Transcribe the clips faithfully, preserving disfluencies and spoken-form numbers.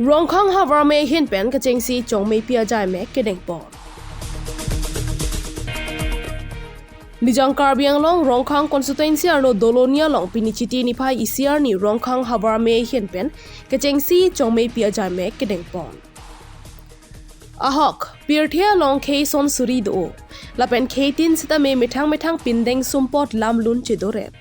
Rongkhang Havar Amei ahin pen kechengsi Chongmeipi ajaimek kedengpon. Nijang Karbi Anglong Rongkhang constituency arlo Doloni along pini Chiti niphai isi arni Rongkhang Havar Amei ahin pen kechengsi Chongmeipi ajaimek kedengpon. Ahok, pirthe along khei son suri do. Lapen khei tin sitame methang methang pindeng sumpot lamlun chedoret.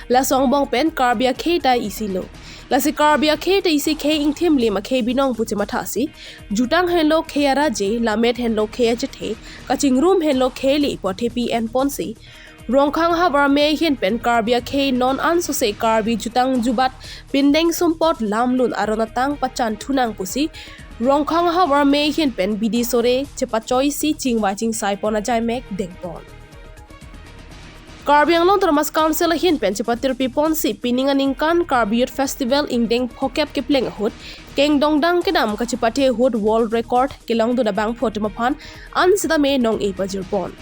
Laso angbong pen Karbi akhei ta isi lo. Lasi Karbi akhei ta isi khei ingthim lim akhei binong pu chemathasi, jutang henlo khei araje, lamet henlo khei achethe, kachingrum henlo khei le pu athepi enponsi, Rongkhang Havar Amei ahin pen Karbi akhei non ansose Karbi jutang jubat pindeng sumpot lamlun aron atang pachan thunang pusi Rongkhang Havar Amei ahin pen bidi sore chepachoisi chingvai chingsai pon ajaimek dengpon. Karbi Anglong Autonomous Council ahin pen chepatirpi ponsi pining aningkan Karbi Youth Festival ingdeng phokep kepleng ahut kengdongdang kedam kachepate ahut world record kelongdun abangphu atum aphan an sitame nong-e pajirpon.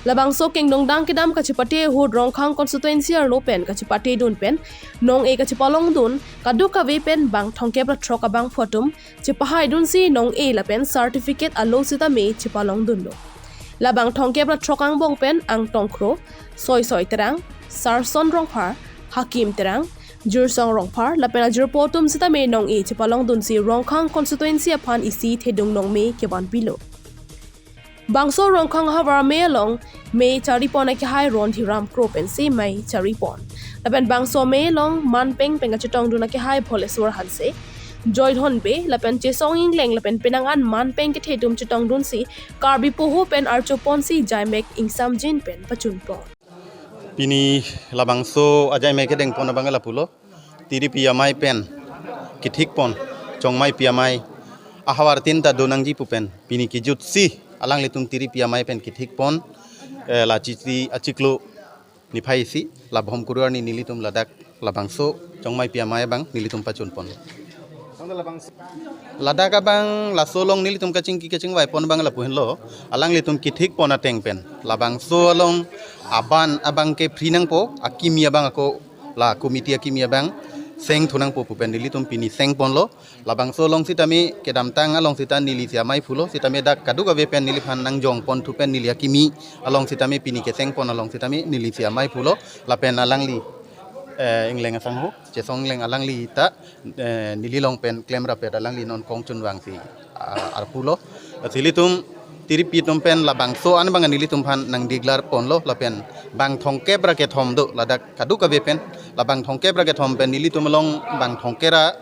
Labangso kengdongdang kedam kachepate ahut Rongkhang constituency arlo pen kachepatedun pen nong-e kachepalongdun kadokave pen bang thomkep ra throk abangphu atum chepahaidunsi nong-e lapen certificate alo sitame chepalongdunlo. Labang thomkep ra throk angbong pen Angtong Kro, Soisoi Terang, Sarson Rongphar, Hakim Terang, Jursong Rongphar lapen ajirpo atum sitame nong-e chepalongdunsi Rongkhang constituency aphan isi thedung nongme kevanpilo. Bangso Rongkhang Havar Amei along mei charipon akehai Rondhiram Kro pensi mei charipon. Lapen bangso mei along manpeng pen kachetongdun akehai Bholeswar Hanse, Joydhon Bey, lapen Chesong Engleng lapen penang an manpeng kethe atum chetongdunsi Karbi poho pen archoponsi jaimek ingsamjin pen pachunpon. Pini labangso ajaimek kedengpon abang lapulo. Tiripi amei pen kethikpon, Chongmeipi amei ahavar tin ta donangji pu pen pini kejutsi alanglitum Tiripi amei pen kethikpon, eh, la Chiti achiklo niphai isi, la Bhomkuru arni nelitum ladak labangso Chongmeipi amei abang nelitum pachunpon. Ladak abang laso along nelitum kachingki kachingvaipon abang lapu henlo, alanglitum kethikpon ateng pen labangso along aban abang ke free nangpo, akimi abang ako la committee akimi abang seng thunangpo pu pen nelitum pini sengponlo. Labangso along sitame kedamtang along sita nelisi amei pulo, sitame dak kadokave pen neliphan nangjongpon thu pen neli akimi along sitame pini kesengpon along sitame nelisi amei pulo, lapen alangli, eh, Engleng asangho, Chesong Engleng alangli ta, eh, neli along pen klemrap-et alangli non kongchunvangsi, ah, arpulo. Lasi ilitum Tiripi atum pen labangso an abang nelitum aphan nangdeklarponlo lapen bang thomkep ra kethom do ladak kadokave pen, labang thomkep ra kethom pen nelitum along bang thomkep ra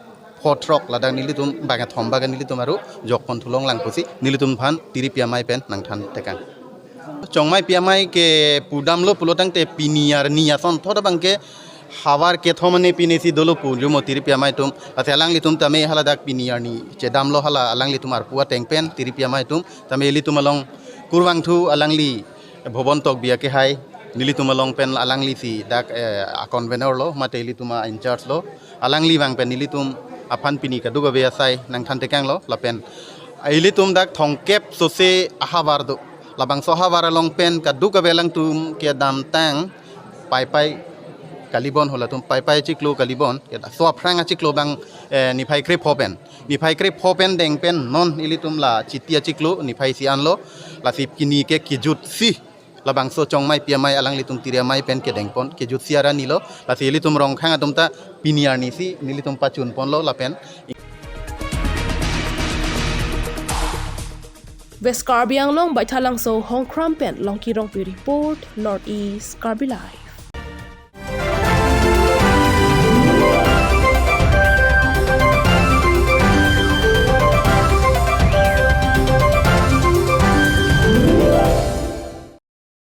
pho throk ladak nelitum bang kethom abang nelitum aru jokpon thulonglang pusi nelitum aphan Tiripi amei pen nangthan tekang. Chongmeipi amei kepudamlo pulo tangte pini arni asonthot abang ke havar kethom ane pinesi dolo pu jumo Tiripi amei atum. Lasi alanglitum tame haladak pini arni chedamlo hala alanglitum arpu ateng pen Tiripi amei atum tame ilitum along kurvangthu alangli Bhuban Tokbi akehai nelitum along pen alanglisi dak, eh, a-convenor lo, mate ilitum a-in-charge lo, alangli vang pen nelitum aphan pini kadokave asai nangthan tekanglo, lapen ilitum dak thomkep sose ahavar do. Labangso ahavar along pen kadokave alangtum kedamtang Paipai kalibon halatum Paipai achiklo kalibon, keda so aphrang achiklo abang, eh, niphai krepho pen. Niphai krepho pen deng pen non ilitum la Chiti achiklo niphai isi anlo, lasi pini ke kejutsi labangso Chongmeipi amei alanglitum Tiri amei pen kedengpon, kejutsi arni lo, lasi ilitum Rongkhang atum ta pini arnisi nelitum pachunponlo lapen. West Karbi Anglong, Baithalangso Hongkram pen Longki Rongpi report, North East Karbi Live.